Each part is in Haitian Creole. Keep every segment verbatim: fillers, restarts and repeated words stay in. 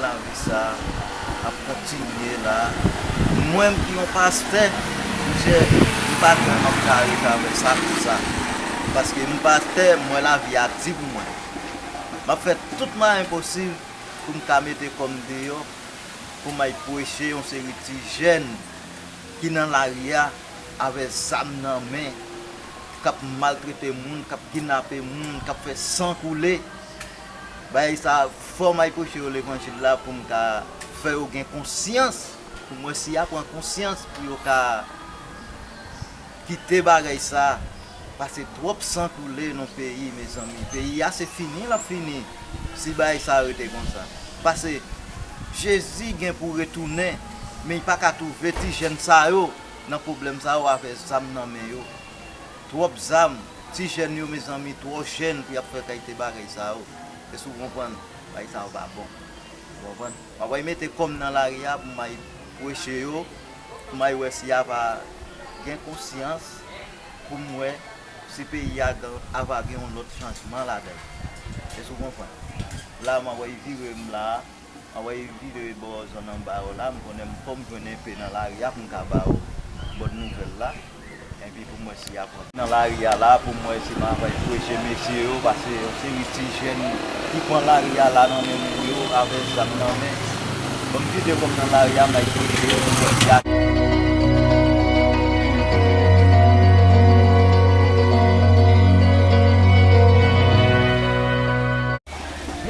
Lavi sa ap kontinye la. Mwen ki yon pastè, monchè, m pa kwè m ap ka rete avè sa konsa. Paske m pastè, m wè lavi a di pou mwen. M ap fè tout mwayen posib pou m ka mete kò m deyò, pou m al preche yon seri ti jèn ki nan lari a avè zam nan men, k ap maltrete moun, k ap kidnape moun, k ap fè san koule. Bagay sa, fò m al preche yo levanjil la pou m ka fè yo gen konsyans, pou m wè si y a pran konsyans, pou yo ka kite bagay sa, pase twòp san koule nan peyi, mezanmi. Peyi a se fini l ap fini si bagay sa rete konsa. Pase Jezi gen pou retounen, men li pa ka twouve ti jèn sa yo nan pwoblèm sa yo avè zam nan men yo. Twòp zam, ti jèn yo, mezanmi, twò jèn pou y ap fè kalite bagay sa yo. Èske w konprann? Bagay sa yo pa bon. Ou konprann? M ap al mete kò m nan lari a pou m al preche yo, pou m al wè si y a pa gen konsyans, pou m wè si peyi a gen, ava gen yon lòt chanjman ladan l. Èske w konprann? La, m ap al vire m la, m ap al vire bò zòn anba yo la, m konnen m fò m jwenn enpe nan lari a pou m ka ba yo bòn nouvèl la. Epi pou m wè si y ap nan lari a la, pou m wè si m ap al preche mesye yo, paske yon seri ti jèn ki pran lari a la nan men moun yo avè zam nan men. Bon, m kite kò m nan lari a, m al preche yo, pou m wè si y ap.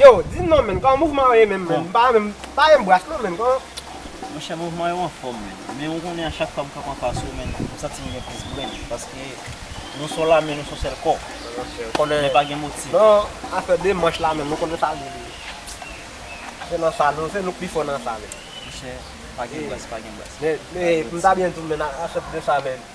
Yo, di m non, menn, kòman mouvman yo ye menm, menn? M pa menm, pa menm bras non, menn, kòman? Monchè, mouvman yo anfòm, menn. Men ou konnen a chak fwa m kanpe anfas ou, menn, m santi m gen plis grenn. Paske nou se yon lame, nou se yon sèl kò. Men pa gen motiv. Non, afè demanch la, menn, nou konnen sa l ye. Se nan sa, nou, se nou k pi fò nan sa, menn. Monchè, pa gen bras, pa gen bras. Men, men, pou m ta byen di w, menn, a, asèpte sa, menn.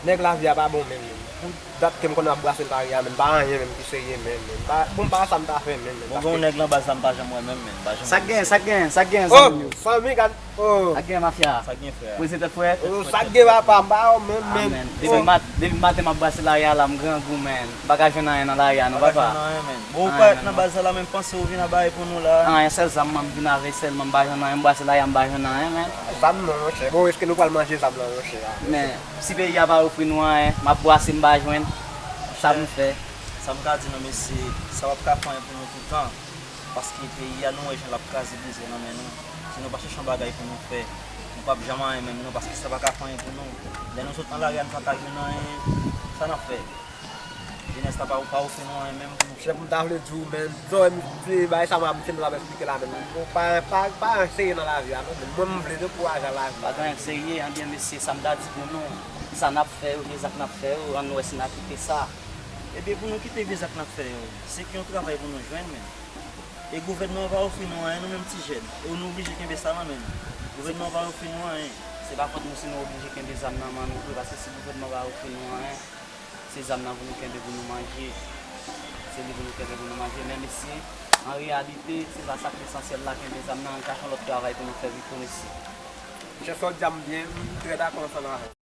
Nèg lavi a pa bon menm, menm. Pou dat ke m konn ap brase lari a, menm, pa anyen menm ki serye menm, menm. Pa, bon, pa sa m ta fè menm, menm. Bon, gen yon nèg nan baz la m pa janm wè menm, menm. M pa janm wè misye. Sa k gen, sa k gen, sa k gen, zanmi yo? Sa k gen, mafya? Sa k gen, frè? Prezante, frè. Oh, sa k gen, papa? M pa wè w menm, menm. Depi mat-, depi maten m ap brase lari a la, m grangou, menm. M pa ka jwenn anyen nan lari a, non, papa. Pa ka jwenn anyen, menm. Bon, ou parèt nan baz la, menm, panse ou vin ap bay pou nou la. Anyen, sèl zam mwen m vin avè sèlman, m pa jwenn anyen, m brase lari a, m pa jwenn anyen, menm. Zam non, monchè. Bon, èske nou pral manje zam nan, monchè, a? Men, si peyi a pa ofri nou anyen, m ap bwase, m pa jwenn. Sa pou m fè? Sa m ka di nou, mesye, sa p ap ka fè anyen pou nou toutan. Paske peyi a, nou wè jan l ap kraze brize nan men nou. Si nou pa chèche yon bagay pou nou fè, nou p ap janm anyen menm non, paske sa pa ka fè anyen pou nou. Lè nou sot nan lari a, nou pa ka jwenn anyen, sa n ap fè? Jenès la pa, pa ofri nou anyen menm pou nou fè. Chèf, m ta vle di w, men, zòrèy m, se bagay sa m ap, se m t ap eksplike la, men, bon, pa, pa, pa anyen serye nan lavi a, non, men mwen, m vle dekouraje lavi a. Pa gen anyen serye, anben, mesye, sa m ta di pou nou, sa n ap fè yo, vye zak n ap fè yo, ann wè si n a kite sa. Ebyen, pou nou kite vye zak n ap fè yo, se ki yon travay pou nou jwenn, men. E gouvènman an pa ofri nou anyen, nou menm ti jèn. E nou oblije kenbe sa nan men nou. Gouvènman an pa ofri nou anyen. Se pa fòt nou si nou oblije kenbe zam nan men nou vre, paske si gouvènman pa ofri nou anyen, se zam nan pou nou kenbe pou nou manje. Se li pou nou kenbe pou nou manje. Men mesye, an reyalite, se pa sa k lesansyèl la, kenbe zam nan, ann chache yon lòt travay pou nou fè pito, mesye. Monchè, sa w di a m byen, m trè dakò ansanm avè w.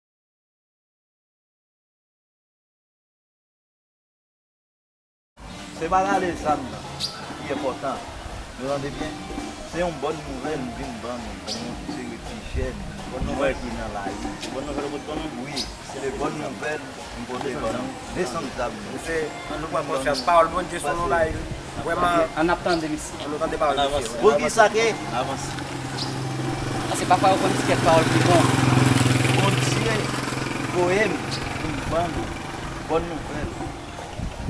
Se pa rale zam nan ki enpòtan. Nou tande byen? Se yon bòn nouvèl m vin ban nou, ban yon seri ti jèn, bòn nouvèl ki nan lari. Se bòn nouvèl ou pote ban nou? Wi, se bòn nouvèl m pote ban nou. Desann zam nou. Mesye, ann nou pran konsyans. Pawòl Bondye sou nou la, vrèman. Ann ap tande, mesye. Ann nou tande pawòl Bondye. Poukisa ke? Avanse. Paske pafwa yo konn di kèk pawòl ki bon. Bondye voye m pou m ban nou bòn nouvèl.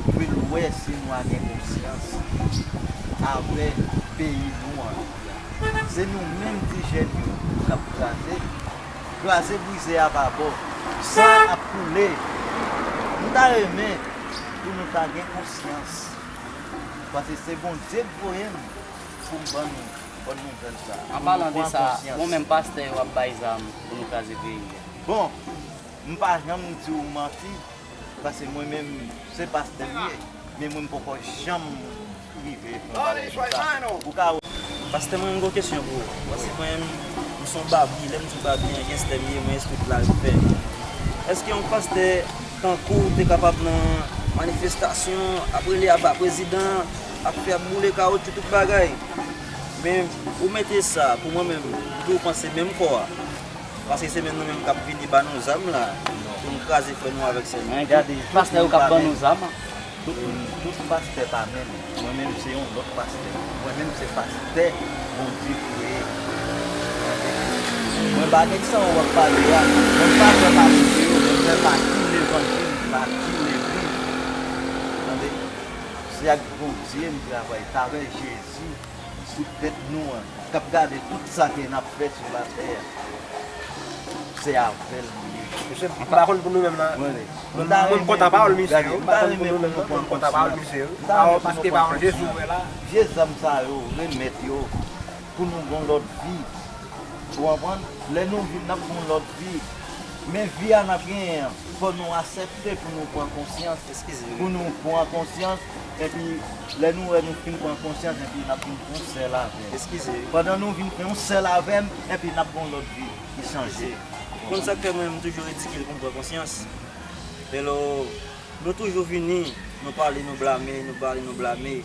Pou l wè si nou a gen konsyans avè peyi nou an. Se nou menm ti jèn yo k ap kraze. Kraze brize a pa bò. San ap koule. M ta renmen pou nou ta gen konsyans. Paske se Bondye k voye m pou m ban nou bòn nouvèl sa a. An palan de sa, bon, menm pastè yo ap bay zam pou nou kraze peyi a. Bon, m pa janm di w manti. Paske mwen menm, se pastè m ye, men mwen m poko janm rive fè yon bagay konsa. Ou ka wè. Pastè, mwen, m gen yon kesyon pou ou. Paske mwen menm, m se yon babi, lè m di babi, yon gangstè m ye, mwen espri la repè. Èske yon pastè tankou w te kapab nan manifestasyon, ap rele aba prezidan, ap fè, ap boule kawotchou, tout bagay? Men, ou mete sa, pou mwen menm, m toujou panse menm kò a. Paske se menm nou menm k ap vini ba nou zam la, pou n kraze frè nou avèk sè nou. Men gade, pastè yo k ap ban nou zam. Tout, tout pastè pa menm. Mwen menm se yon lòt pastè. Mwen menm se pastè Bondye kreye. Mwen pa gen san w ap pale a. Mwen pa fè pati de yo, mwen fè pati levanjil, pati legliz. Tande? Se ak Bondye m travay, travay Jezi sou tèt nou an, k ap gade tout sa ke n ap fè sou latè a. Se avè l m ye. Mesye, m pa konn pou nou menm nan. Mwen, mwen, mwen kontan pawòl misye yo. M pa konn pou nou menm nan. Mwen kontan pawòl misye yo. Pawòl, paske pawòl Jezi ouvè la. Vye zam sa yo, remèt yo pou nou gon lòt vi. Ou konprann? Lè nou vin, n ap gon lòt vi. Men vi a n ap genyen an, fò nou aksepte pou nou pran konsyans. Eskize m. Pou nou pran konsyans, epi lè nou wè nou fin pran konsyans, epi n ap vin fè yon sèl avè l. Eskize. Pandan nou vin fè yon sèl avè m, epi n ap gon lòt vi ki chanje. Eskize. Konn sa k fè mwen, m toujou ridikil pou m pran konsyans. Hello. Nou toujou vini, nou pale, nou blame, nou pale, nou blame.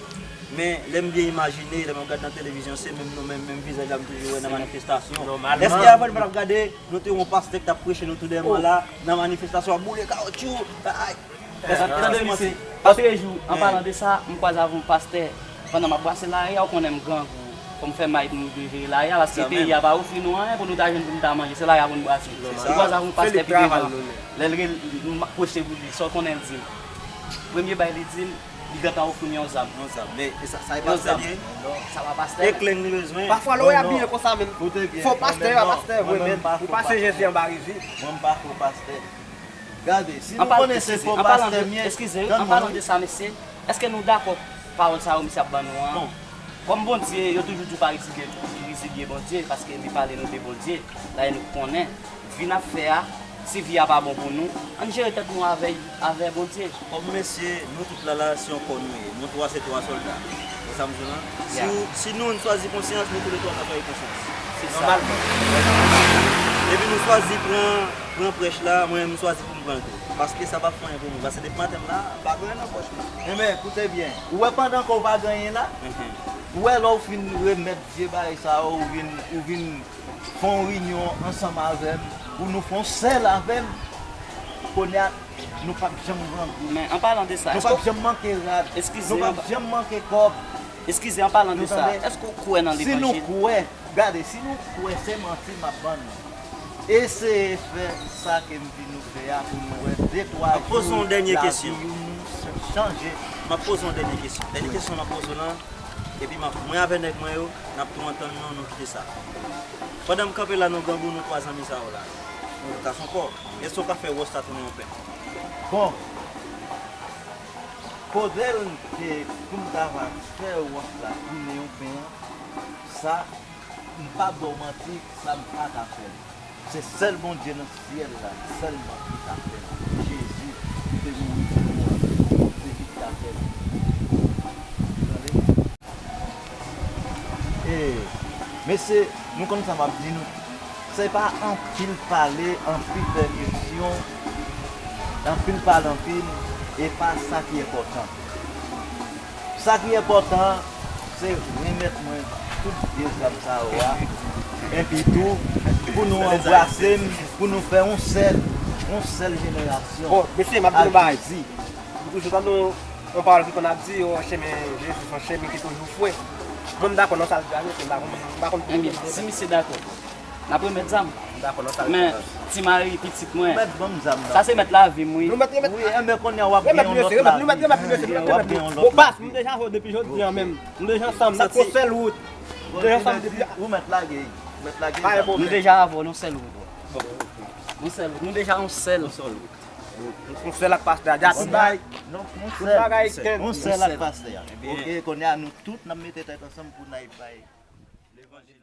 Men, lè m byen imajine, lè m ap gade nan televizyon, se menm nou menm, menm vizaj la m toujou wè nan manifestasyon. Nòmalman. Èske avan nou pa t ap gade, nou te wè yon pastè k t ap preche nou tou dèyè mwen la, nan manifestasyon, ap boule kawotchou, ay. Èske, èske se manti? Paske jou, an palan de sa, m kwaze avè yon pastè. Pandan m ap brase lari a, ou konnen m grangou. Fò m fè may pou m vin jere lari a, paske peyi a pa ofri nou anyen pou nou ta jwenn pou nou ta manje. Se lari a pou nou brase. M kwaze avè yon pastè pi devan. Lè l rele m, m ap pwoche pou li, sa w konnen l di m. Premye bay li di m, li gentan ofri m yon zam. Yon zam, men e sa, sa e pastè li ye? Sa pa pastè. E klenn li bezwen. Pafwa lè w abiye konsa menm, fo pastè yo, pastè vre menm. Ou pase Jezi anba rizi. Mwen m pa fo pastè. Gade, si nou konnen se fo pastè m ye, eskize, an palan de sa, mesye, èske nou dakò pawòl sa yo misye ap ban nou an? Bon. Kòm Bondye, yo toujou di w pa rizilye, rizilye Bondye, paske li pale nou de Bondye, dayè nou konnen, vi n ap fè a, si vi a pa bon pou nou, ann jere tèt nou avè, avè Bondye. Kòm mesye, nou tout la la, se yon kò nou ye, nou twa se twa sòlda. Ou sa m di w lan? Si, si nou, nou chwazi konsyans, nou tou le twa n ap chwazi konsyans. Se sa. Nòmalman. Epi nou chwazi pran, pran prèch la, mwen menm m chwazi pou m pran l tou. Paske sa p ap fè anyen pou mwen. Paske depi maten m la, m pa gen anyen nan pòch mwen. Enben, koute byen. Ou wè pandan ke w pa gen anyen la, ou wè lè w fin remèt vye bagay sa yo, ou vin, ou vin fè yon reyinyon ansanm avè m, pou nou fè yon sèl avè m, kounye a, nou p ap janm grangou. Men, an palan de sa, nou p ap janm manke rad, nou p ap janm manke kòb. Eskize, an palan de sa, èske w kwè nan levanjil? Si nou kwè, gade, si nou kwè se manti m ap ban nou, eseye fè sa ke m di nou fè a pou nou wè de twa jou lavi nou chanje. M ap poze w yon dènye kesyon. Dènye kesyon m ap poze w lan, epi m ap, mwen avè nèg mwen yo, n ap tou antann nou, nou kite sa. Pandan m kanpe la, nou grangou, nou twa zanmi sa yo la. Nou tout ankò. Èske w ka fè wòch sa tounen yon pen? Bon. Kote l te pou m ta va fè wòch la tounen yon pen an, sa, m p ap ba w manti, sa m pa ka fè l. Se sèl Bondye nan syèl la sèlman ki ka fè l. Jezi ki te mouri pou nou an, se li ki ka fè l. Tande? E, mesye, nou konn sa m ap di nou. Se pa anpil pale, anpil fè kesyon, anpil pale anpil, e pa sa ki enpòtan. Sa ki enpòtan an, se remèt mwen tout vye zam sa yo a. Epi tou, pou nou anbrase m, pou nou fè yon sèl, yon sèl jenerasyon. Bon, mesye, m ap di nou bagay. M toujou tande yon, yon pawòl ki konn ap di, yon chemen Jezi, se yon chemen ki toujou fre. Mwen, m dakò nan sa l di a, mesye, m pa konn, m pa konn. Ebyen, si misye dakò, n ap remèt zam. M dakò nan sa l di a. Men, ti mari pitit mwen, sa se mèt lavi m, wi. Nou mèt remèt. Wi, enben, kounye a w ap gen yon lòt lavi. Remèt li, mesye, remèt li, mesye, remèt li. Bon, baz, m deja avè w depi jodi a menm. M deja ansanm, n ap fè yon sèl wout. M deja ansanm depi. Ou mèt lage, mèt lage zam. Nou deja avè w nan yon sèl wout. Yon sèl wout. Nou deja yon sèl. Yon sèl ak pastè a. Djati bay. Non, yon sèl. Tout bagay kenn. Yon sèl ak pastè a. Ok, kounye a nou tout n ap mete tèt ansanm pou n al bay levanjil.